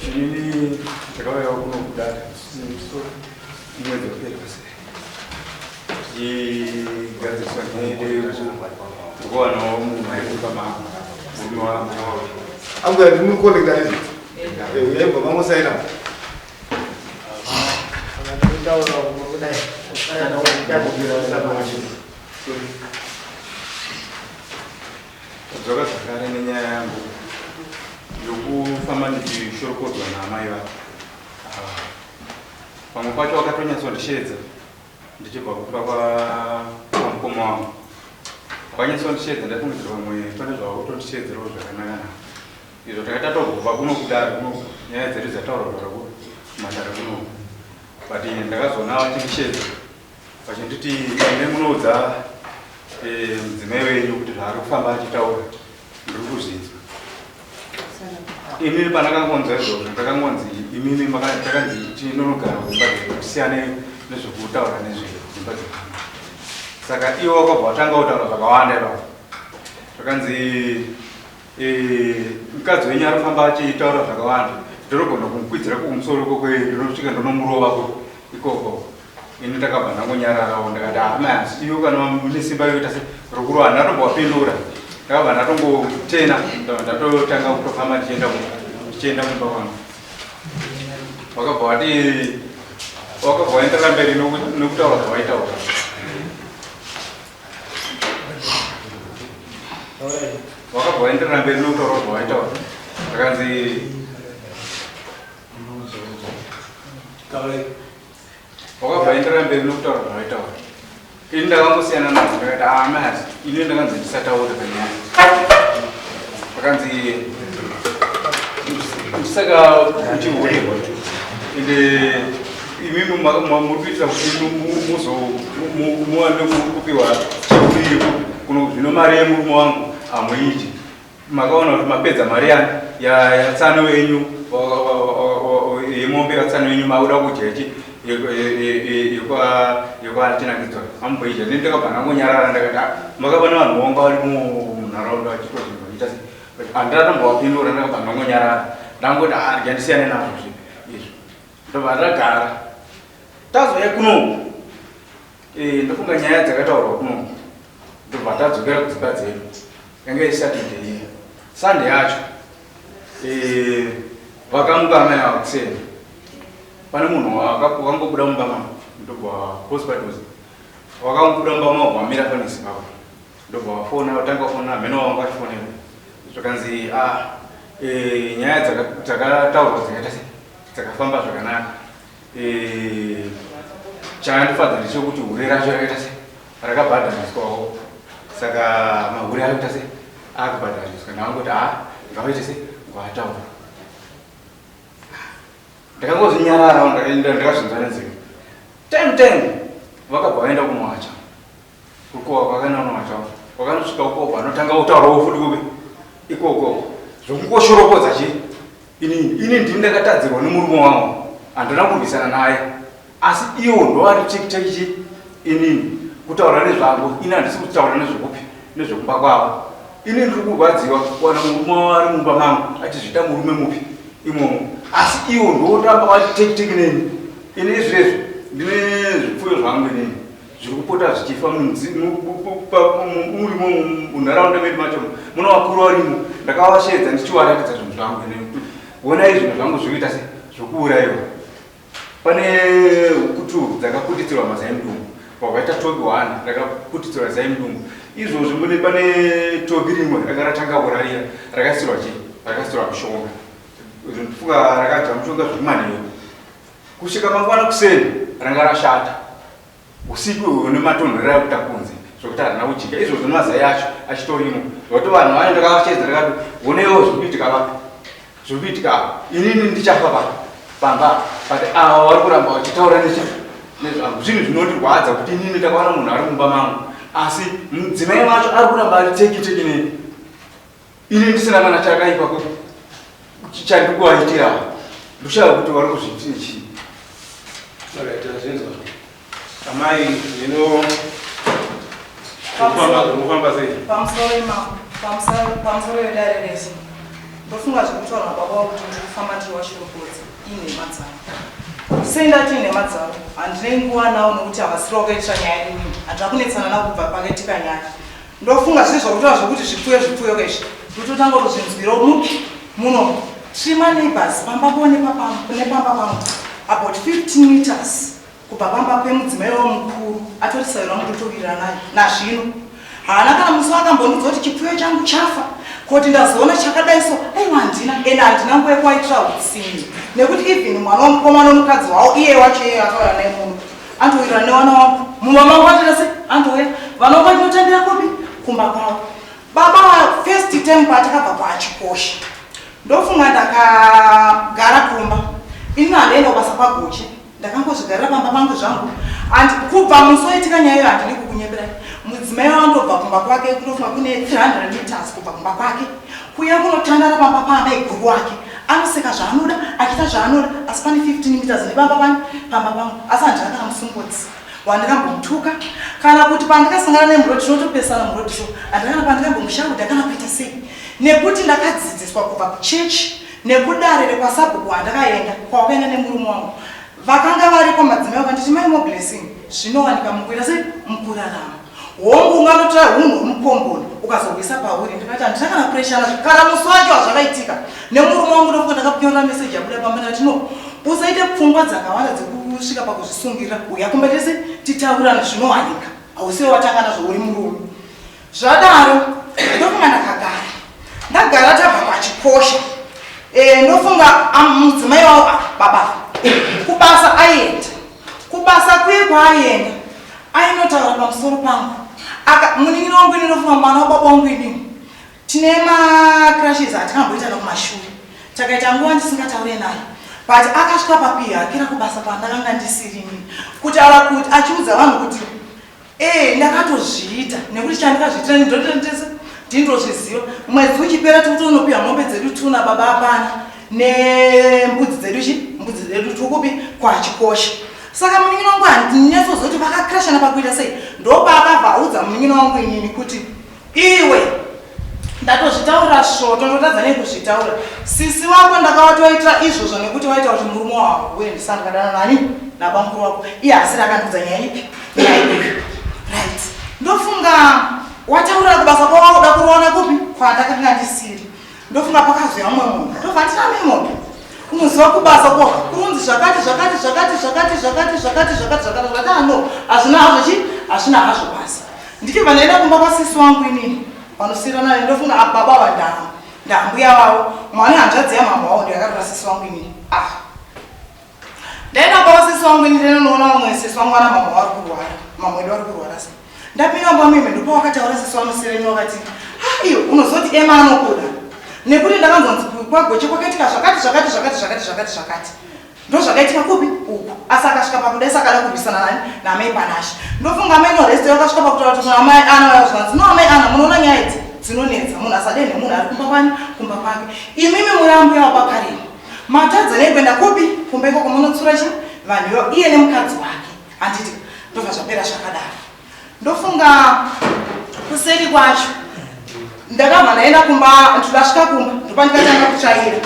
Inini ndakauyawo kuno kudare mwedzi wapera pasi tichigadziriswa nyaya yekuwanawo munhu aikupa murume wangu. Ambuya ndimuri kuoneka izvi. Yaibva mangosaina. Tadzoka zvakare nenyaya yangu yokufamba ndichishorokodzwa naamai vake. Ah, pamwe pacho vakatonyatsondisheedza ndichibva kumba kwamukoma wangu. Vakanyatsondisheedza ndafungidzira pamwe pane zvavakutondisheedzerawo zvakanaka. Izvo tanga tatobva kuno kudare kuno nyaya dzedu dzataurwa kutaura kumatare kuno. But ndakazoona vachindisheedza vachinditi ine munoudza eh, mudzimai wenyu kuti zvaari kufamba achitaura ndiri kuzvinzwa imimi pandakangonzwa izvozvo ndakangonzi imimi takanzi tinonogara kudzimba dzedu tisiyane nezvekutaura nezvedzimba dzedu saka iwo wakabva watanga kutaura zvakawanda ipapo zvakanzi eh, mukadzi wenyu ari kufamba achitaura zvakawanda ndinogona kumukwidzira kumusoro ikoko ndinosvika ndonomurova ikoko ini ndakabva ndangonyararawo ndakati hama ah, asi iwe kana une simba rekuita se rokurova ndatombowapindura ndakabva ndatongotena ndatotanga kutofamba ndichienda ndichienda kumba kwangu wakabva wati wakabva waenderera mberi nokutaura zvawaitaura wakabva waenderera mberi nokutaura zvawaitaura akanzi Wakabva enderera mberi nokutaura zvavaitaura. Ini ndakangosiyana nazvo ndakati ah mad ini ndakanzi ndisataure panyaya. Vakanzi ndisaka uchihurirwa ende imimi muri kuitira kuti muzo muwane kupiwa cheuviri kuno zvino mari yemurume wangu hamuidyi. Makaona kuti mapedza mari yani yatsano wenyu yemombe yatsano wenyu makuda kudya ichi yekwatinangidzwa amboidya nini ndakabva ndangonyarara ndakati ah, makavona vanhu vonga vari munharaunda vachitwa zvinhu vachiita se handinatombovapindura ndakabva ndangonyarara ndangoti ah rega ndisiyane nazvo zvinhu izvi ndobva ndagara tazouya kunoku eh, ndofunga nyaya dzakataurwa kunoku ndobva tadzokera kudzimba dzedu Yanga iri Saturday iya. Sunday yacho eh vakamuka amai ava kuseni. Pane munhu wakangobuda mumba mavo ndobva hospitals. Wakangobuda mumba mavo vamira pane Zimbabwe. Ndobva vafona vatanga kufona hameno wanga vachifonera. Zvakanzi ah eh nyaya dzakataurwa dzakaita sei dzakafamba zvakanaka. Eh chandifadza ndechekuti hure racho rakaita sei rakabhadhariswawo saka mahure ari kuita sei akubhadhariswa ndakangoti ha ngavaite sei ngavataura ndakangozvinyarara ndakazvinzwa nenzeve time time vakabva vaenda kunowacha kukowa kwakananowacha vakanosvika ukoko vanotanga kutaurawo futi kupi ikoko zvokungoshoropodza chii ini ini ndini ndakatadzirwa nemurume wangu handina kurwisana naye asi iwo ndovari chekitechi inini kutaura nezvangu ini handisi kutaura nezvekupi nezvekumba kwavo ini ndiri kurwadziwa kuwana murume wavo ari mumba mangu achizviita murume mupi imomo asi iwo ndoramba vachitekiteki neni ini izvezvo ndine zvipfuyo zvangu inini zviri kupota zvichifa murimo munharaunda medu macho muna vakuru varimo ndakavasheedza ndichivaratidza zvinhu zvangu honai zvinhu zvangu zviri kuita se zvokuurayiwa Pane huku two dzakaputitsirwa mazai mudumbu pakaita togi one rakaputitsirwa zai mudumbu izvozvi mune pane togi rimwe ranga ratanga kurarira rakaisirwa chii rakaisirwa mushonga ndifunga rakadya mushonga zviri manheru kusvika mangwana kuseni ranga rashata Usiku ihwohwo nematonhorera ekuita kunze zvekuti harina kujika izvozvo nemazai acho achitorimo zvekuti vanhu vayo ndakavachedza ndakati honeiwo zviri kuitika vapi zviri kuitika apa inini ndichafa pa pamba but ava vari kuramba vachitaura nezvangu zvinhu zvinondirwadza kuti inini ndakaona munhu ari mumba mangu asi mudzimai wacho ari kuramba ari teki teki neni ini ndisina kana chakaipa chandiri kuvaitira ndoshaya kuti vari kuzviitire chii. Alright, Amai, zvino kufamba sei? Pamusoro imambo, pamusoro pamusoro yedare rese. Ndofunga zviri kutaura nababa vangu kuti ndiri kufamba ndiri washoropodza inhema dzavo. Sei ndati inhema dzavo? Handinei nguva navo nokuti havasiri wakaitira nyaya inini. Handina kunetsana navo kubva pakaitika nyaya. Ndofunga zviri zvakutaura zvokuti zvipfuyo zvipfuyo ka izvi. Ndototanga kutozvinzwira mupi muno. Tiri maneighbors pamba po nepamba pangu about 15 meters kubva pamba pemudzimai wavo mukuru atori sahwira wangu totowirirana naye nazvino haana kana musi waakambondiudza kuti chipfuyo changu chafa koti ndazoona chakadai so aiwa handina ende handina nguva yekuvaitira utsinye nekuti even mwana womukoma nomukadzi wavo iye wacho iye akauya naye muno antowirirana nevana wangu mumba mangu atoita se antouya vana vangu vatinotambira kupi kumba kwavo baba first time patakabva kwachikosha ndofunga ndakagara kumba ini handienda kubasa kwagoche Ndakangozvigarira pamba pangu zvangu and kubva musi waitika nyaya iyo handidi kukunyeberai mudzimai wandobva kumba kwake kunofunga kune 300 meters kubva kumba kwake kuya kunotandara pamba paamai guru wake anoseka zvaanoda achiita zvaanoda asi pane 15 meters nepamba pani pamba pangu asi handina kana musimbodzi wandikambomutuka kana kuti pandikasangana nemuroad tinotopesana muroad so handina kana pandikambomushaudha kana kuita sei nekuti ndakadzidziswa kubva kuchechi Nekudare rekwasabhuku wandakaenda kwawakaenda nemurume wangu vakanga variko madzimai vakanditi mai Moblessing zvinowanika mukuita sei mukurarama hongu unganotora hunhu hwemukomboni ukazohuisa pauri ndikati handina kana pressure nazvo kana musi wacho wazvakaitika nemurume wangu ndofunga ndakakunyorera message yabuda pamba ndikati no usaite pfungwa dzakawanda dzekusvika pakuzvisungirira uya kumba tese titaurirane zvinowanika hausiwe watanga nazvo uri murume Zvadaro ndofunga ndakagara ndagara tabva kwachikosha e, ndofunga mudzimai wavo ah, baba kubasa aienda kubasa kuye kwaaienda ainotaura pamusoro pangu munin'ina wangu ini ndofunga mwana wababa wangu inini tine macrashes atikamboita nokumashure takaita nguva ndisingataure naye but akasvika pakuihakira kubasa pandakanga ndisiri inini kutaura kuti achiudza vanhu kuti Eh, ndakatozviita nekuti chandakazviitira ndinotendesa ndindozviziva. Mwedzi uchipera tikutonopiwa mombe dzedu tuna baba apana nembudzi dzedu chi mbudzi dzedu tukupi kwachikosha. Saka munin'ina wangu handinyatsozoti vakakrashana pakuita sei ndopaakabva audza munin'ina wangu inini kuti iwe Ndatozvitaura svoto ndotadza nei kuzvitaura. Sisi wako ndakawatoitira izvozvo nekuti waita kuti murume wavo uye ndisandikadana nani nabamukuru wako. Iye asiri akandiudza nyaya ipi? Nyaya ipi? Right. Ndofunga wataurira kubasa kwawauda kuroona kupi kwandakanga ndisiri. Ndofunga pakazouya mumwe munhu. Ndobva ndina memo. Unoziva kubasa ko kurunzi zvakati zvakati zvakati zvakati zvakati zvakati zvakati zvakati zvakati ah no hazvina hazvo chi hazvina hazvo basa. Ndichibva ndaenda kumba kwasisi wangu inini vanosiyana naye ndofunga ah, baba ava nda ndambuya vavo mwana hanzvadzi yamama wavo ndiyo yakatora sisi wangu inini ah ndaenda kumba kwasisi wangu ini ndinonoona vamwe sisi wangu vana mama vari kurwara mama wedu vari kurwara sei ndapinda mumba mime ndipo wakataura sisi vanosiyana wakati ah iyo unozoti ema anokuda nekuti ndakanzonzi kwagoche kwakaitika zvakati zvakati zvakati zvakati zvakati zvakati Ndozvakaitika kupi uku asi akasvika pakudai saka ada kurwisana nani naamai Panashe ndofunga amai Norest vakasvika pakutaura kuti kuna amai Ana vaya zvanzi no amai Ana munoona nyaya idzi dzinonetsa munhu asadenhe munhu ari kumba kwani kumba kwake imimi muri ambuya wapakareni matadza nei kuenda kupi kumba ikoko munotsura chi vanhu ivo iye nemukadzi wake handiti ndobva zvapera zvakadaro ndofunga kuseri kwacho ndakabva ndaenda kumba ndasvika kumba ndopandikatanga kutsvaira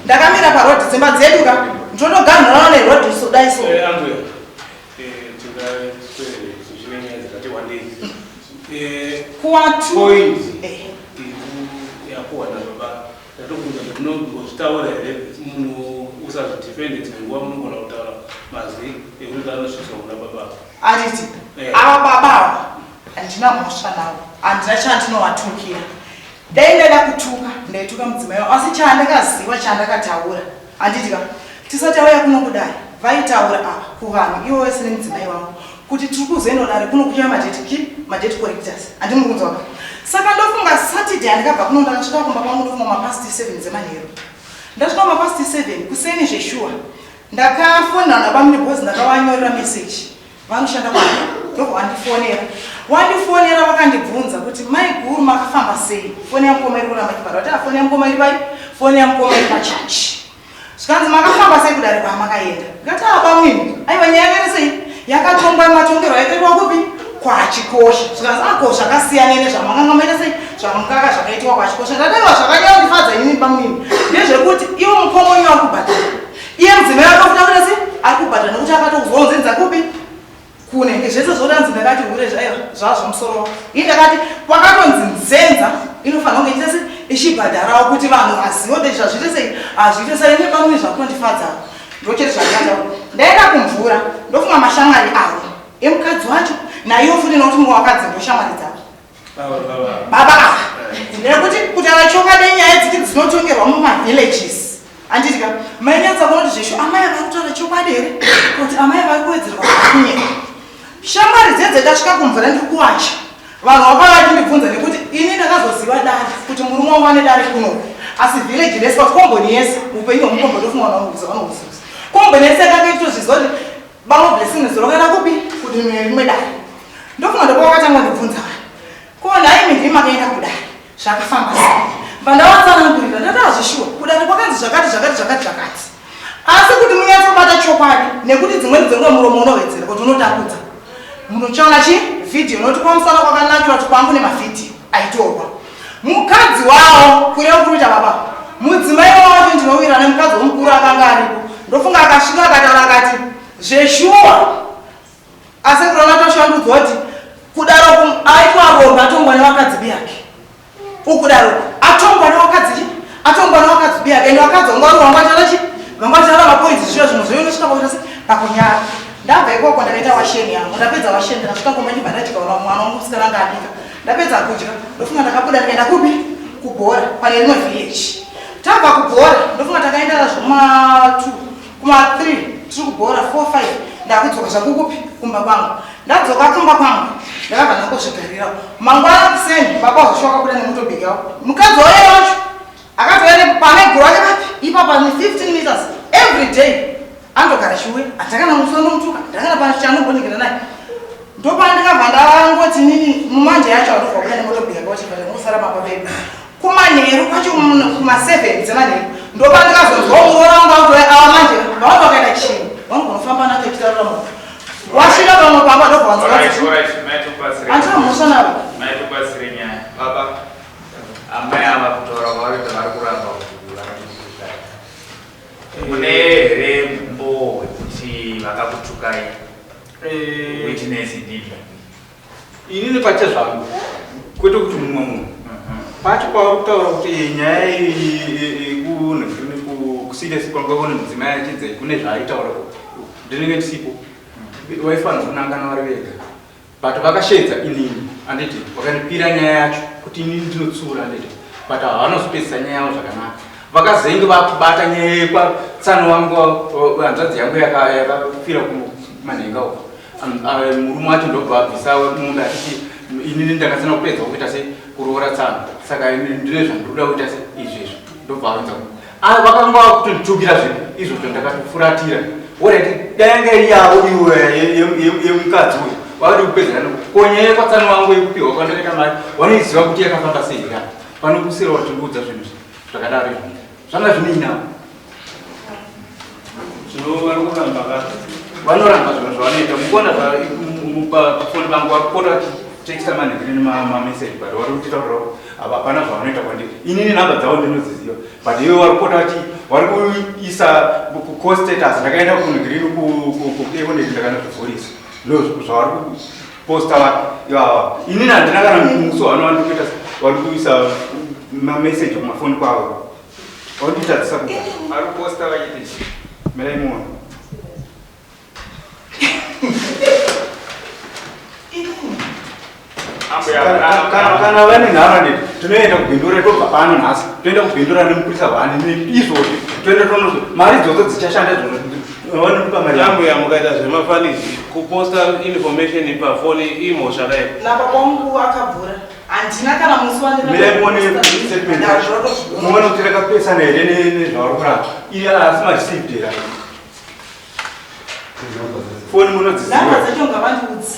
ndakamira paroad dzimba dzedu ka ndotoganhurana neroad so dai so eh, ambuya eh, tingaswere wandei eh, kuwatu point yakuwana baba Ndatobvunza kuti munozvitaura here munhu usazvidefende dzimwe nguva munogona kutaura mazwi ekuti anosvitswa kuna baba. Anditi Eh. ava baba ava handina mhosva navo handina chandinovatukira dai ndaida kutuka ndaituka mudzimai wavo asi chandakaziva chandakataura handiti ka tisati auya kuno kudai vaitaura ava kuvanhu ivo vese nemudzimai wavo kuti tiri kuzoenda kudare kuno kuchiva madate ki madate correctors handini mukunzwa ka saka ndofunga saturday handikabva kuno ndakasvika kumba kwangu ndofunga mapast 7 dzemanheru ndasvika mapast 7 kuseni zveshuwa ndakafonera nabamune because ndakavanyorera message vanoshanda kwa ndobva wandifonera wandifonera vakandibvunza kuti mai guru makafamba sei foni yamukoma iri kuramba ichibhadhara vati ah, foni yamukoma iri pai foni yamukoma iri pachachi Zvikanzi makafamba sei kudare kwamakaenda? Ndikati ah bamwini, aiwa nyaya yakaita sei? Yakatongwa matongero yakaitwa kupi? Kwachikosha. Zvikanzi ako zvakasiyana nezvamakanga maita sei zvamukaka zvakaitwa kwachikosha. Ndadaiwa zvakanyanya kundifadza inini bamunini ndezvekuti ivo mukoma wenyu ari kubhadhara iye mudzimai wake kuda kuita sei ari kubhadhara nekuti akatozwa nzenza kupi kunenge zvese zvotanzi ndakati hure zvaiva zvazvo musoro wako ini ndakati kwakatonzi nzenza inofanira kunge ichita sei ichibhadharawo kuti vanhu vazive kuti zvazviite sei hazviite sei ine pamwe zvakutondifadza ndochete zvandikataura ndaenda kumvura ndofunga mashamwari avo emukadzi wacho naiwo futi nokuti mumwe wakadzi ndoshamwari dzavo baba ava nekuti kutaura chokwadi nyaya dziti dzinotongerwa mumavillages Handiti ka mainyatsa kuona kuti zveshu amai vari kutaura chokwadi here kuti amai vari kuwedzerwa kunyepa. Shamwari dzedze tasvika kumvura ndiri kuwacha. Vanhu vakauya vachindibvunza nekuti ini ndakazoziva dare kuti murume wangu ane dare kuno. Asi village rese kuti komboni yese upenyu hwemukombo ndofunga vanouziva vanouziva. Komboni yese yakanga ichitozviziva kuti baba Blessing zuro kaenda kupi kuti rimwe dare. Ndofunga ndokwakatanga kundibvunza vanhu. Ko nhaimi ndimi makaenda kudare zvakafamba sei? Bva ndavatsanangurira ndati hazvishuwa kudare kwakanzi zvakati zvakati zvakati zvakati. Asi kuti munyatsobata chokwadi nekuti dzimweni dzenguva muromo unowedzera kuti unotapudza. Munochaona chi vhidhiyo nokuti kwamusana kwakanakira kuti kwangu nemavhidhiyo aitorwa. Mukadzi wawo kureva kuri kuita baba mudzimai wacho ndinowirana nemukadzi womukuru akanga aripo ndofunga akasvika akataura akati zveshuwa Asekuru anatoshandudzwa kuti kudaro aitwa rombe atongwa nevakadzi biyake. Ukudaro atongwa nevakadzi chi atongwa nevakadzi biyake ende vakadzi vanga vari vanga vachara chi vanga vachara mapoints zviya zvimwe zvoyo unosvika pakuita se pakunyara. Ndabva ikoko ndakaita washeni yangu ndapedza washeni ndakasvika kumba ndibva ndadya ona mwana wangu musikana anga abika ndapedza kudya ndofunga ndakabuda ndikaenda kupi kubhora pane rimwe village tabva kubhora ndofunga takaenda nazvo kuma 2 Kuma 3 tiri kubhora 4 5 ndakudzoka zvangu kupi kumba kwangu. Ndadzoka kumba kwangu ndakabva ndangozvigarira. Mangwana kuseni baba wazoshuwa akabuda nemotobhegi yavo. Mukadzi waye wacho akatouya nepane guru wake papi ipapa ni 15 meters every day anotogara chiuya hatakana musi wanomutuka ndakana pana chanomboningina naye ndopandikabva ndangoti nini mumanje yacho anobva kubuda nemotobhegi yake wachibva ndangosara pamba pedu Kumanheru kwacho kuma 7 dzemanheru ndopandikazonzwa muroora wangu akutoya ava manje vamwe vakaita chinhu vangonofamba nacho chitaura munhu wasvika pamwe pamba ndobva wanzwa andina mhosva navo. Maitobatsire nyaya baba amai ava kutaura kwavari vari kuramba kuti vakakutukai mune here mumbo wekuti vakakutukai witness indeed. Inini pache zvangu kwete kuti mumwe munhu pacho pauri kutaura kuti nyaya yekusilesi kwanga kune mudzimai achinzi kune zvaaitaura ndinenge ndisipo vaifanira kunangana vari vega but vakasheedza inini anditi vakandipira nyaya yacho kuti inini ndinotsiura anditi but havanozopedzisa nyaya yavo zvakanaka vakazenge vakubata nyaya yekwatsano wangu hanzvadzi yangu yakafira kumanhenga uko Murume wacho ndobva abvisa mombe achiti inini ndakasina kupedza kuita se kuroora tsano saka ndine zvandinoda kuita se izvezvo ndobva aronza ah, vakanga vakutonditukira zvinhu izvozvo ndakatofuratira orit dai yanga iri yavo iwo yemukadzi uyu vakati kupedzerana konyaya yekwatsano wangu yekupiwa kwandakaita mari vanoiziva kuti yakafamba sei ya panokusira watindiudza zvinhu zvakadaro izvo zvanga zvineinavo Zvino vari kuramba ka? Vanoramba zvinhu zvavanoita. Mukuona pafoni pangu vari kupota vachitexta manhikiri nemameseji but vari kutitaurira hapana zvavanoita kwandiri. Inini nhamba dzavo ndinodziziva but ivo vari kupota vachi vari kuisa kucall status ndakaenda kunhikiri kuekoneti ndakanozvivhurisa ndozvavari kuposta ivava. Inini handina kana musi wavanova ndikuita vari kuisa mameseji kumafoni kwavo. Wanditadzisa kuga. Ari kuposta vachiti mirai muone. Kana vane nharo nditi tinoenda kubhindura tobva pano nhasi toenda kubhindura nemupurisa vani izvozvi toenda tonozo mari idzodzo dzichashanda izvozvo vanotipa mari yangu yamukaita zvemafanisi kuposta information pafoni imhosva dai nababa wangu akabvura Handina kana musi wandina. Muone statement yacho. Muone kuti rakapesana here nezvauri kuramba. Iye asi mareceived here. Foni munodziziva. Namba dzacho ngavandiudze.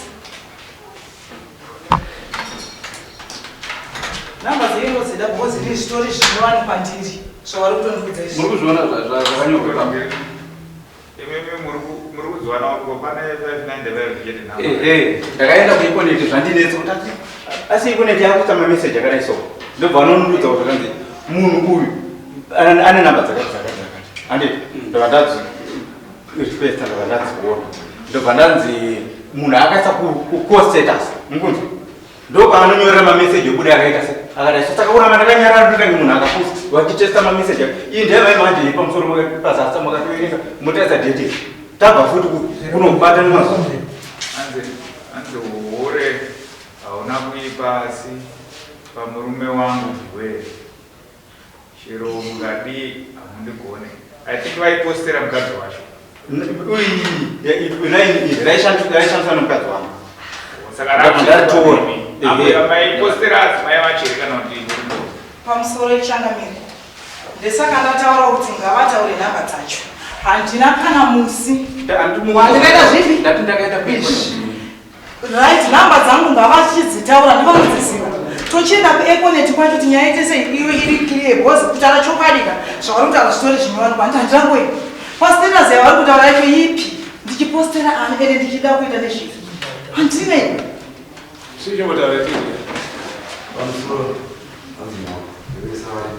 Namba dzenyu ndodzida because ini zvitori zvinyowani kwandiri zvavari kutondiudza izvi. Muri kuzviona zvakanyorwa. Imimi muri ku Muri kudziwana ko pane 595 chete nhamba. Ehe, ndakaenda kuEconet zvandinetsa kuti ati asi Econet yakuita mameseji akadai so. Ndobva vanondiudza kuti zvakanzi munhu uyu ane namba dzakati dzakati dzakati. Handiti ndobva ndadzi request ndobva ndadziona. Ndobva ndanzi munhu akaisa ku call status. Mukunzwa? Ndopaanonyorera mameseji ekuda akaita se akadai so. Saka kuramba ndakanyarara ndotange munhu akapost vachitesta mameseji ake. Iyi ndeyavai manje pamusoro pazasa makatoverenga motarisa date. Tabva futi kunobata nemazuva. Hanzi hanzi uhure hauna kuipa asi pamurume wangu ndiwe. Chero mukadii hamundigone. I think vaipostera mukadzi wacho. Raishandiswa nemukadzi wangu. Saka Ndaritora. rakuambuya maipostera adzimai vacho here kana kuti Pamusoro ichangamire. Ndesaka ndataura kuti ngavataure nhamba dzacho. Handina kana musi. Wandikaita zvipi? Ndati ndakaita kuEconet. Right, nhamba dzangu ngavachidzitaura ndivanodziziva. Tochienda kuEconet kwacho kuti nyaya ite sei iyo iri clear because kutaura chokwadi ka zvavari kutaura zvitori zvinowanikwa handiti handirangoyi. Pastatus yavari kutaura yacho ipi? Ndichipostera ani ende ndichida kuita nezvipi? Handinei. Chii chimbotaura chii? Pamusoro hanzi mwa ndivese vari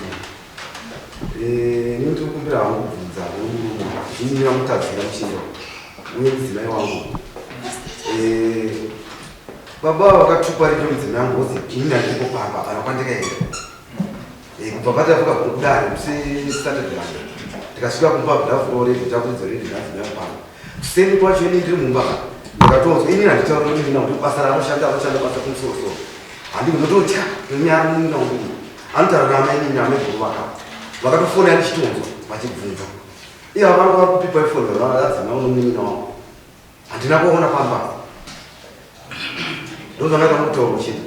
eh nini tikukumbira hangu kubvunza murume ini ndamutadzira muchinda uye mudzimai wangu eh baba vakatupa rito mudzimai wangu wozi ini ndandiripo pamba hapana kwandikaenda. Kubva patafuka kudare musi Saturday manje tikasvika kumba ndavhura redio takuridza redio ndadzimai wangu pamba kuseni kwacho ini ndiri mumba ka ndakatonzwa ini handitauri munin'ina wangu basa raanoshanda anoshanda basa kumusorosoro handi ndototya ndonyara munin'ina wangu anotaura naamai nini amai guru vaka vakatofona ndichitonzwa vachibvunza ivo vari vari kupipa ifoni vadzimai unomunin'ina wangu handina kuona pamba ndozvandaka kutaura chete.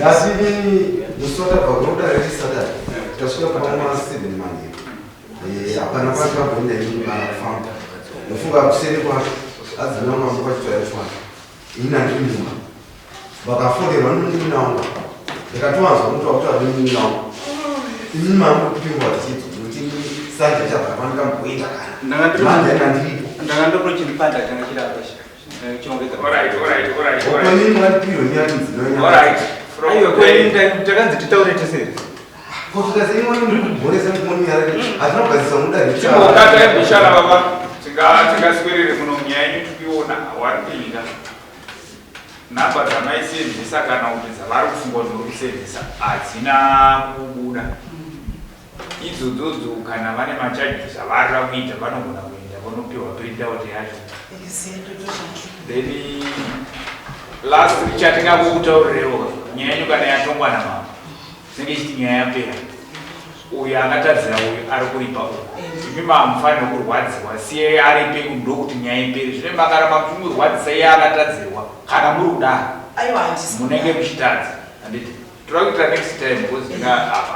Asi musi watabva kunoda rechisatani tasvika pama 7 manheru hapana kwatakagoenda ini kana kufamba ndofunga kuseri kwacho adzimai wangu kwachitwaya chwana ini nandiri mumba vakafonerwa nomunin'ina wangu ndikatowanzwa kuti wakutaura nemunin'ina wangu ini mangu kupingwa tichidzo nokuti sanje chabva pandikamboenda kana manje nandiripo Ndanga ndokuchindipanda changa chiri apa chirongedza. Alright, alright, alright, alright. Okonini mwandipirwe nyaya mudzimai Alright. From Aiwa, there. kwani takanzi titaure tese here? Kusvika seimwe ndiri kugoresa mukumoniyara hazvina kugadzirisa mudare Chimbokata mbichana baba. Tingaswerere muno nyaya yenyu tikuiona wari kuida. Nhamba dzamaisenzesa kana kuti dzavari kufunga kuti muri kusenzesa hadzina kubuda. Idzodzodzo kana vane macharges avarira kuita vanogona kuenda vonopiwa printout yacho. Then last chatingakutaurirewo nyaya yenyu kana yatongwa namambo zvinenge ichiti nyaya yapera uyu akatadzira uyu ari kuripa uyu imi mamufanira kurwadziwa siye aripe ndokuti nyaya ipere zvine makaramba muchimurwadzisa iye akatadzirwa kana muri kudaro Aiwa handisi. munenge muchitadza handiti toda kuitira next time because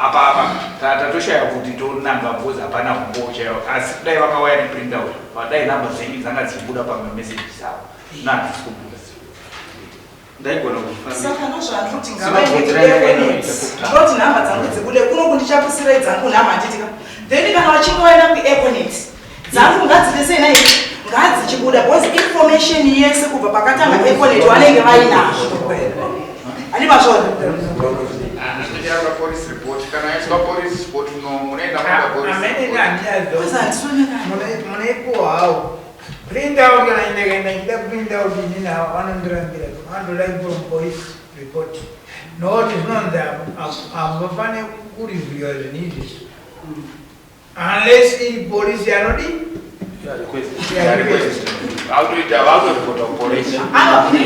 apa apa tatoshaya kuti tonanga because hapana humbowo chaiwo asi kudai vakauya neprintout vadai namba dzenyu dzanga dzichibuda pamameseji avo nahadzisi kubuda. Ndaigona kuzvifambira. Saka ndozvandiri kuti ngavaende kuEconet. Ndinoti nhamba dzangu dzibude kuno kundichakusirai dzangu nhamba handiti ka. Then kana vachinge vaenda kuEconet dzangu ngadzite sei nai ngadzichibuda because information yese kubva pakatanga Econet vanenge vainazvo. Handi mazvona? Ndinochiramba police report kana yaiswa police report munoenda munoita police Amene report. handiyazo. Because handisonekani. Munaipuwa hawo. Print out kana ndikaenda ndichida print out inini vanondirambira vandoda from police report. Nokuti zvinonzi hamufane kureviewa zvinhu izvi unless iri polisi anodi Ya request. Vakutoita vakutoripota kupolice. Anoti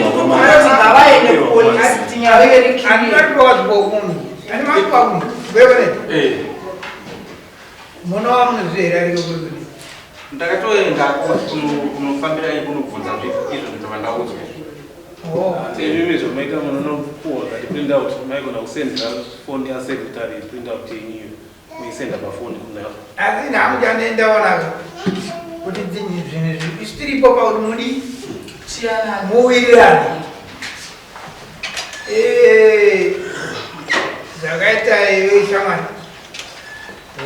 ngavaende kupolisi kuti nyaya iri clear. Andinatiwazvokunhu ani makuwa kunhu Eh. munova munoziva here ariko kwekune Ndakatoenda kunofambira kunobvunza izvo ndobva ndaudzwa izvo. Imimi zvomaita munonopuwa kati print out maigona kusendera foni yasecretary print out yenyu muisenda pafoni kuna asi nhamu chanendaonaka kuti dzinyi zvinhu izvi isu tiripo pakuti mudi Tiyanani. muwirirane. Eh, zvakaita iwe shamwari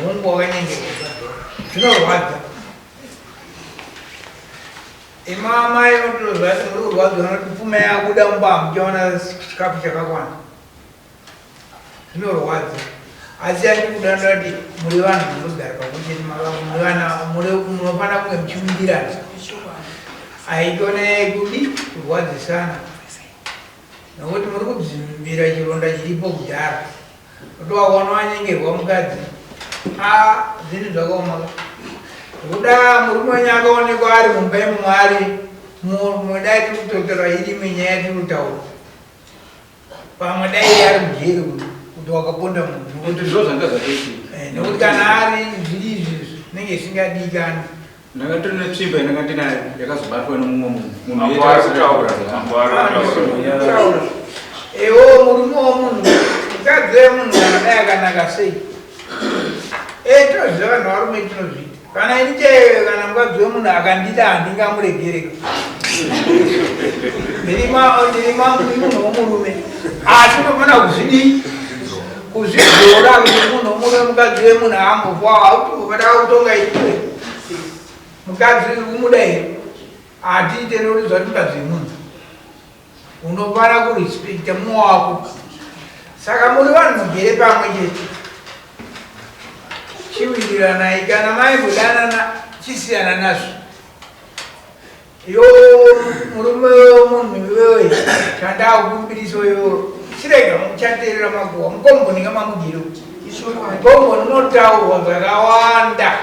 hungu wakanyengerwa zvinorwadza imamai unotoziva kuti muri kurwadziwa nokuti pfuma yakuda mumba hamuchaona chikafu chakakwana zvinorwadza asi yandikuda ndati muri vanhu munogara pamwe chete muri vana munofanira kunge muchiwirirana haitone kudi kurwadzisana nokuti muri kudzimbira chironda chiripo kudhara kuti wakaona wanyengerwa mukadzi a zvinhu zvakaoma kuda murume wenyu akaonekwa ari mumba imomo ari mudai tiri kutotora iri imwe nyaya tiri kutaura pamwe dai ari mujeri kuti wakaponda munhu kuti zvo zvanga zvatoitika eh, nekuti kana ari zviri izvi zvinenge zvisingadikani Ndanga ndine tsvimbo yandanga ndinayo yakazobatwa nemumwe munhu. Munhu Mambo ari kutaura. Mambo ari kutaura. Ewo murume womunhu mukadzi wemunhu kana dai akanaka sei e toziva vanhu varume tinozviita kana ini chaiyo kana mukadzi wemunhu akandida handingamuregereka ndiri munhu womurume asi unofanira kuzvidii kuzvidzora kuti munhu murume mukadzi wemunhu haambofa autovada kutonga iwe mukadzi umuda here hatiite nokuti zvati mukadzi wemunhu unofana kurespekta mumwe wako saka muri vanhu mugere pamwe chete chiwiriranai kana maimbodanana chisiyana nazvo Yo murume wemunhu iwewe chandakukumbiriso iwewe chirega muchateerera makuhwa mukomboni kamamugiro mukomboni unotaurwa zvakawanda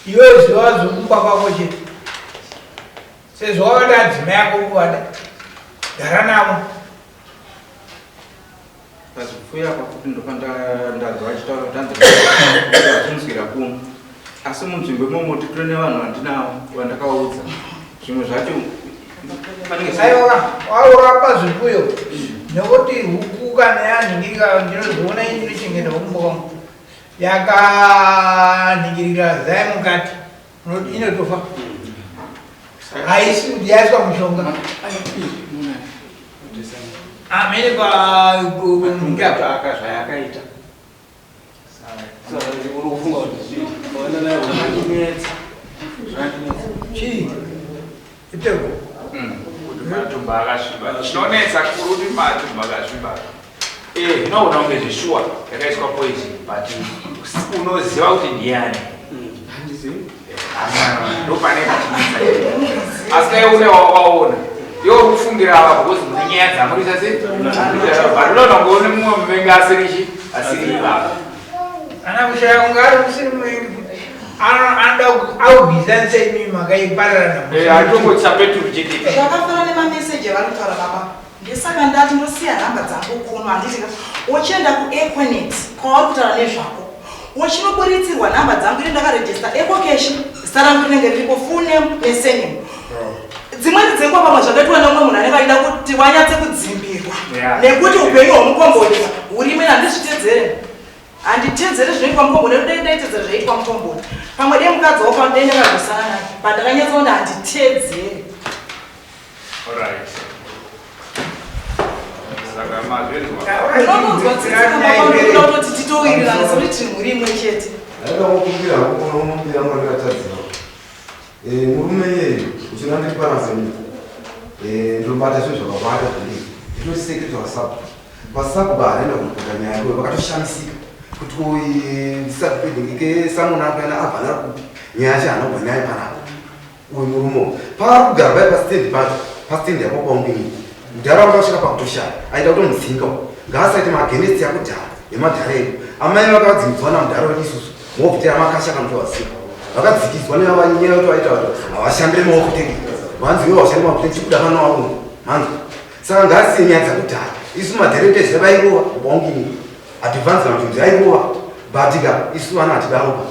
iwe ziva zvekumba kwako chete sezvo wakati adzimai ako kuvada gara navo Pazvipfuyo apa futi ndopandanzwa vachitaura kuti hanzi vachinzwira kuno asi munzvimbo imomo titori nevanhu vandinavo vandakaudza zvimwe zvacho aiwa waurapa zvipfuyo nekuti huku kana yanhingirika ndinozoona ini ndinochengeta huku mumba kwangu yakanhingirika zai mukati inotofa haisi kuti yaiswa mushonga amene pa zvayakaita chii itego kuti matumba akasviba chinonetsa kuri kuti matumba akasviba eh, inoona kunge zveshuwa yakaiswa poison but unoziva kuti ndiyani ndopane pachinetsa asi dai une wawakaona iwe uri kufungira ava because mune nyaya dzamurisa se but unoona kunge une mumwe muvengi asiri chi asiri ivava ana kushaya kunge ari musiri muvengi anoda aubhiza nseimi makaipararana eh, atongotsa peturu chete zvakafanana nemameseji avari kutaura baba ndesaka ndati ndosiya nhamba dzangu kuno handiti wochienda kueconet kwavari kutaura nezvako wochinoburitsirwa nhamba dzangu ini ndakarejista ecocash zita rangu rinenge riripo full name nesurname dzimweni dzenguva pamwe zvakaitwa neumwe munhu anenge achida kuti wanyatse kudzimbirwa nekuti upenyu hwomukomboni hurimo ini handizvitedzere handitedzere zvinoitwa mukomboni nekuti dai ndaitedzera zvaiitwa mukomboni pamwe dei mukadzi wako dai ndakarwisana naye but ndakanyatsoona handitedzere Unonzwa tsitsi kana kutoti titowirirana sekuti tiri mhuri imwe chete. Ndaida kukumbira unomumbira mwari katadzira. Eh murume iyeyu uchina ndiri nyika. Eh ndobata zvinhu zvakawanda zviri. Ndino secretary WhatsApp. WhatsApp ba haina kupota nyaya yako vakatoshamisika kuti uyu sabedingike samuna akana abva nari kupi nyaya yacho haana kubva nayo panapa. Uyu murume uyu paari kugara pai pastand pacho pastand yako kwaungini mudhara wanga asvika pakutoshaya aida kutomudzinga uyu ngaasaite magenesti akudhara nemadhara edu amai vakadzimidzwa namudhara wedu isusu movhutera makasha kanotovaziva vakadzikidzwa nevanyaya kuti vaita kuti havashandire maofuteri vanzi iwe haushandi maofuteri chikuda vana wavo manzwa saka ngaasiye nyaya dzakudhara isu madhara edu taiziva vairova kwaungini advance kana kuti airova but ka isu vana hatidaroba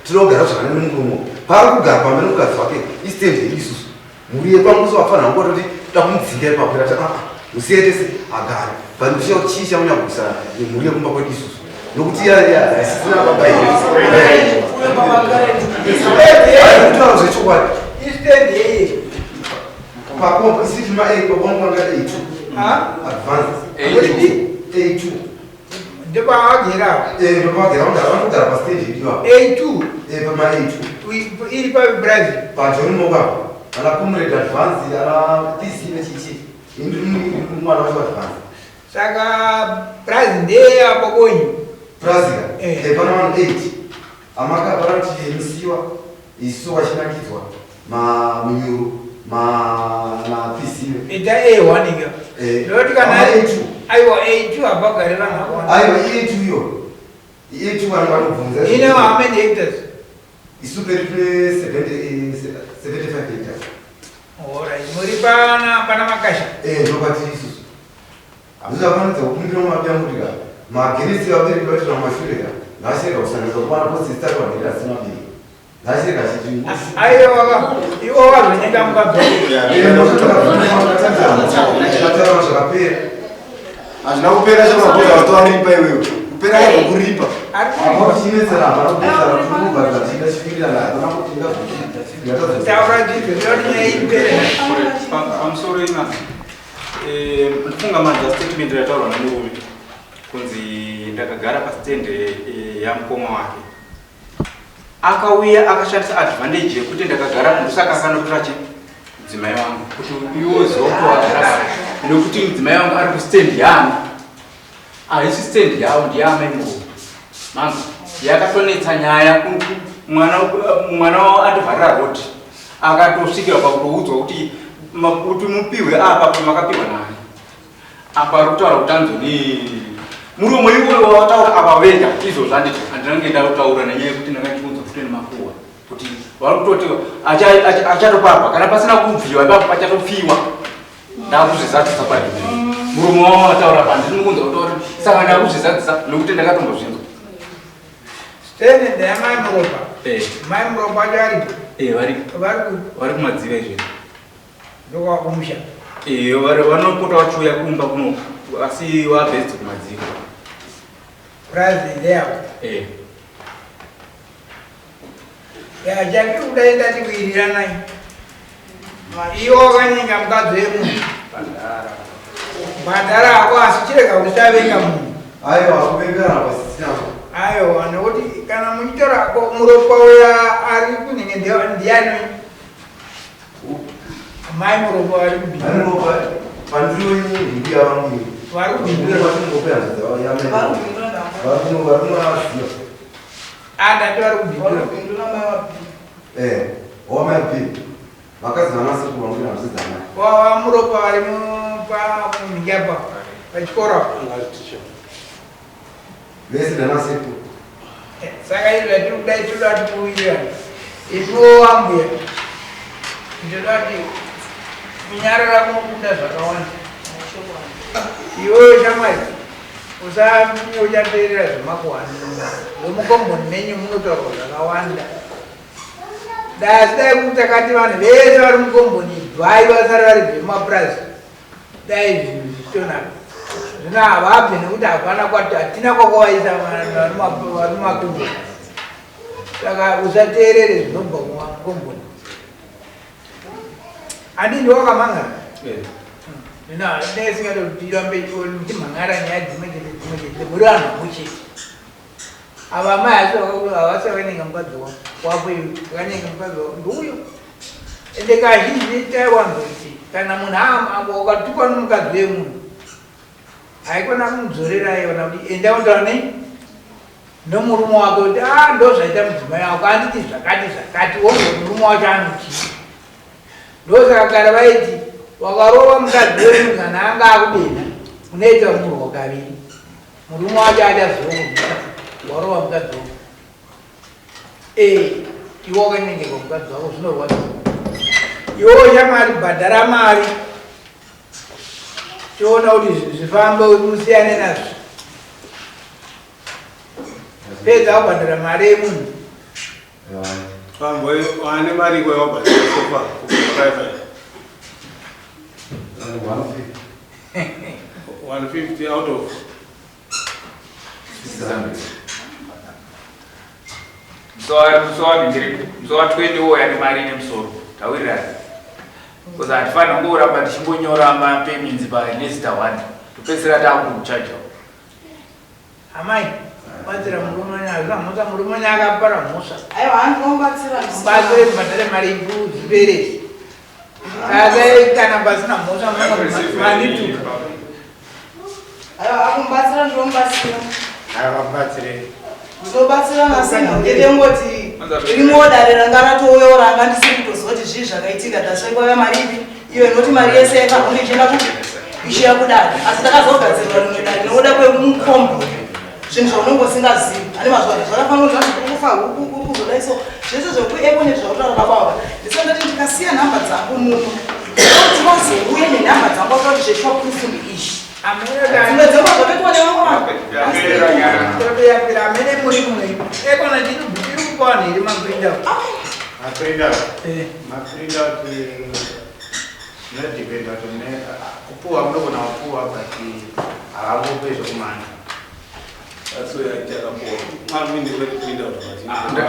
Tinogara zvakanaka nemurume uyu. Paari kugara pamba nemukadzi wake istand yedu isusu. Mhuri yekwangu so vapfanha vangu vatoti toda kumudzinga ipapo ndati aa musiye tese agare. But ndikushaya kuti chii chamunya kurwisana nemhuri yekumba kwedu isusu. Nokuti iya iya haisisina baba here. Kutaura zvechokwadi. Istand yeye. Pakombo isiti ma eight pakombo angati eight. Advance. A2. A2. Ndopavagera. Eh, ndopavagera vanogara vanogara pastage iriyo apa. A2. Eh, pama A2. Iri paBrazil. PaJohn Moka apa. Ana Comrade Advance, ana TC nechichi. Ini ndiri mwana wacho Advance. Saka Brazil ndeye apo konyu. Brazil. Eh. Eh, pana vanhu 8. Amaka pana kuti Musiwa, isu vachinakidzwa, ma Munyuru, ma na PC. Ita A1 ka. Eh. Ndoti kana Ama A2. Aiwa A2 hapagari vanhu vakawanda. Aiwa A2 iyo. A2 vanhu vanobvunza. Ine how many hectares? Isu pedu tine 75 hectares. Alright, muri pana pana makasha. Eh, ndopatiri isusu. Hazvichafanidza kukumbira mumabiya kuti ka magenesi vabereki vaitira mumashure ka ngachirega kusanganisa kukwana posisita vanhu asina mabiri ngachirega chiti Aiwa iwo wazonyenga mukadzi. zvakataura zvakapera Hazvina kupera chamabhodha watoaripa iwewe. Kupera kwekuripa. apa chinetsera hapana kubetsera tirikubhadhara tichida chiwirirana hapana kuti Taura ndizvo ndinoti nyaya ipere. Pamusoro ina ndifunga manje statement yataurwa nemurume kunzi ndakagara pastand yamukoma wake akauya akashandisa advantage yekuti ndakagara ndosaka akanotora chi mudzimai wangu kuti iwe zoko wagara nekuti mudzimai wangu ari kustand yaani haisi stand yavo ndiyamai murume mangu yakatonetsa nyaya mwana mwana wavo atovharira road akatosvikira pakutoudzwa kuti kuti mupiwe apa pamakapihwa nani apa ari kutaura kuti anzoni muromo iwoyo wataura apa vega izvozvo handiti handinange ndataura nenyaya yekuti ndanga ndichiunzwa futi nemakuhwa kuti vari kutoti achatopapa kana pasina kubviwa ipapo pachatopfiwa ndakuzvizadzisa pari muromo wavo wataura apa handini kunzwa kutaura saka ndakuzvizadzisa nekuti ndakatombozvinzwa Stand ndeyamai Muropa. Eh. Mai Muropa wacho aripo. Eh, vari Vari ku vari kumadziva izvezvi ndokwakumusha. Eh, vari vanopota vachiuya kumba kuno asi vabhedzi kumadziva Brazil ndeyavo. Eh. Ya chandiri kuda ndati kuiriranai. Iwo wakanyenga mukadzi wemunhu. Bhandara ako asi chirega kusavenga munhu. aiwa kuvengana pasisina Aiwa nekuti kana muchitora ko muropa uya ari kunenge ndiyani mai muropa vari kubhindura. Vanopa pandiro inini mbuya vangu ini. Vari kubhindura. Vari Vari kubhindura ndambo. Varikunovaziva. Ah, ndati vari Vari kubhindura. kubhindura mai vabhindura. Eh, wamai P. Vakadzi vanasekuru vangu namsidzana. Wa muropa vari munhingi apa pachikoro apa. Vese ndanasekuru. Saka izvi zvatiri kudai tinoda kuti muwirirane. Isuwo wambuya ndinoda kuti kunyarara kunokunda zvakawanda. Iwewe shamwari usanyanya uchateerera zvemakuhwa zvemukomboni menyu munotaurwa zvakawanda. Dai asi dai kuti takati vanhu vese vari mukomboni ibvai vasare vari vemumapurazi dai zvinhu zvichitonaka. Zvino havabve nekuti hapana kwati hatina kwakavaisa vari mumakumbo. Saka usateerere zvinobva kumakomboni. Handiti wakamangara? Zvino dai singade kuti tirambe tichimhangara nyaya dzimwe chete dzimwe chete muri vanhu vamwe chete. Ava mai asi havasi vakanyenga mukadzi wako iwe vakanyenga mukadzi wako ndiuyo. Ende kazhinji taiwanzoti kana munhu wakatukwa nomukadzi wemunhu haikona kumudzorera iona kuti enda untaura nei nomurume wake kuti a ndozvaita mudzimai wako anditi zvakati zvakati wonzwa murume wacho anotii. Ndosaka kare vaiti wakarova mukadzi wemunhu kana anga akudenha unoita murwa kaviri. Murume wacho achazokurwisa warova mukadzi wako. Eh, iwe wakanyengerwa mukadzi wako zvinorwadza. Iwe shamwari bhadhara mari. Tiona kuti zvinhu zvifambe musiyane nazvo. Pedza wabhadhara mari yemunhu. Pambo wane mari iko yawabhadhara so far kubva 5 150 out of 600. Musi wa 20 wouya nemari ine musoro. Tawirirana. Because hatifanira kungoramba tichingonyora mapayments pa nezita one topedzisira taakutokuchajawo. Amai, batsira murume nazvo mhosva, murume akapara mhosva. Aiwa, handinomubatsira. Batsire mubhadhare mari zvipere. Asi kana pasina mhosva manituka. Aiwa, akumubatsira, ndinomubatsira. Avabatsire. Ndinobatsira nasina ndete ngoti rimwewo dare ranga ratouyawo ranga ndisiri kutoziva kuti zvii zvakaitika. That's why kwauya mari ipi iyo inoti mari yese yaifanira ichienda kupi, ichiya kudare, asi ndakazogadzirwa rimwe dare nokuda kwemukombo, zvinhu zvaunenge usingazivi. Ane mazuva ano zvakafanira kuti zvanzi kuri kufa huku, kuri kuzodai, so zvese zvekueko nezvautaura baba vava, ndisati ndati ndikasiya nhamba dzangu muno kuti vazouye nenhamba dzangu vakati zveshuwa proof izvi dzimwe dzenguva zvakaitwa nevamwe vanhu. Yapera amene muri muno ekona tiri kupawana here maprintout? Maprintout, maprintout zvinodependa kuti mune kupuwa, munogona kupuwa, but havangope zvekumanya. That's why I tell them, I'm in the printout. Handina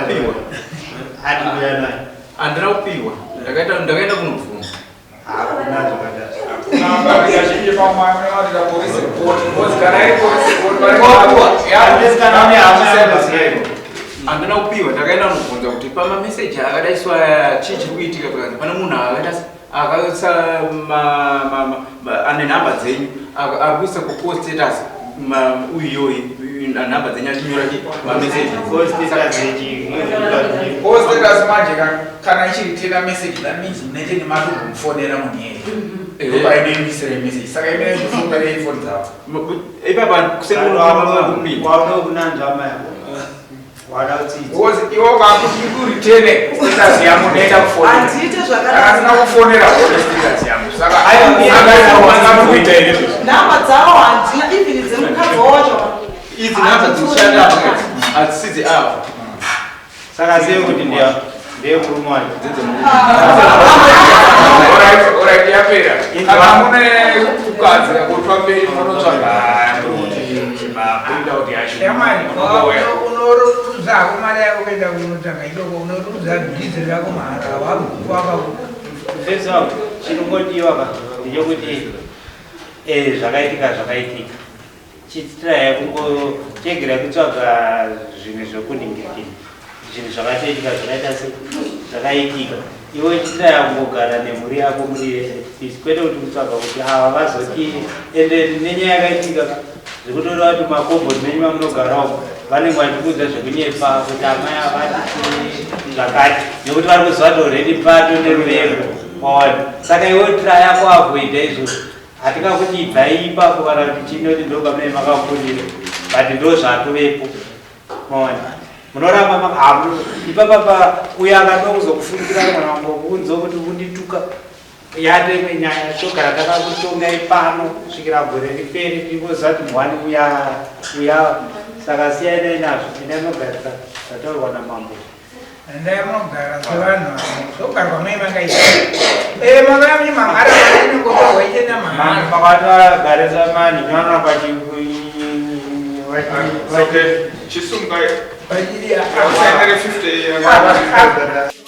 kupiwa. Ati nayo. Handina kupiwa, ndakaenda kunobvunza. Hakuna zvakadaro. Kazhinji pamwe anoita police report, because kana iri police report Handina kupiwa, ndakaenda kunobvunza kuti pamameseji akadaiswa chii chiri kuitika, pakanzi pane munhu akaita akaisa ane nhamba dzenyu, ari kuisa kucall status uyoyi nhamba dzenyu achinyora chi mameseji. Call status yechi? Call status manje kana ichiritena message, that means munenge nematomufonera munhu iyeye, ndopainoimisira message, saka imene kufunga neifoni dzavo. Ipapa kusengupinda. Waunokunanzva amai ako wada kutsitsa. Because iwe ukakuti ikuritene status yangu, unoenda kufonera. Handiite Kana asina zvakadaro. Kufonera one status yangu, saka kuita here izvozvo? Nhamba dzavo handina, even dzemukadzi wacho. Idzi nhamba dzinoshanda apa hadzisi dzeava. Saka sei kuti ndiye murume wacho? Alright, yapera. Kana mune kukadzira kutwa mberi, munotsvaga kuti maprintout yacho. Shamwari, Munongouya. unoruza hako mari yako kuenda kunotsvaga ikoko, unoruza dhizeri rako mahara waka. First of, chinongodiwa pa ndechekuti zvakaitika zvakaitika, chitirai kungotegera kutsvaga zvinhu zvekuningirikini, zvinhu zvakatoitika zvakaita se zvakaitika. Iwe chitirai kungogara nemhuri yako muri at peace, kwete kuti kutsvaga kuti ava vazoti ende nenyaya yakaitika, zvekutoreva kuti makomboni menyu mamunogara umo vanenge vachikuudza zvekunyepa kuti amai avati zvakati, nekuti vari kuziva kuti already pato neruvengo wawana. Saka iwe try kuavoida izvozvo. Hatingakuti ibvai ipapo kana kuti chinoti ndo pamene makafundira, but ndo zvatovepo, maona. Munoramba ipapa uyo akada kuzokufungira mwana wangokunzo kuti undituka, yatemwe nyaya, togara takakutongai pano kusvikira gore ripere, tingoziva kuti mwani uya uya. Saka siyanai nazvo, endai mogarisa zvataurwa namambo. Endai munogara sevanhu zvogarwa mai mangaita makaya mahara, inongotorwa ichienda mahara. Makatogarisa mani nyana pachi. Okay, chisungai. Pachiri. Usaendere 50.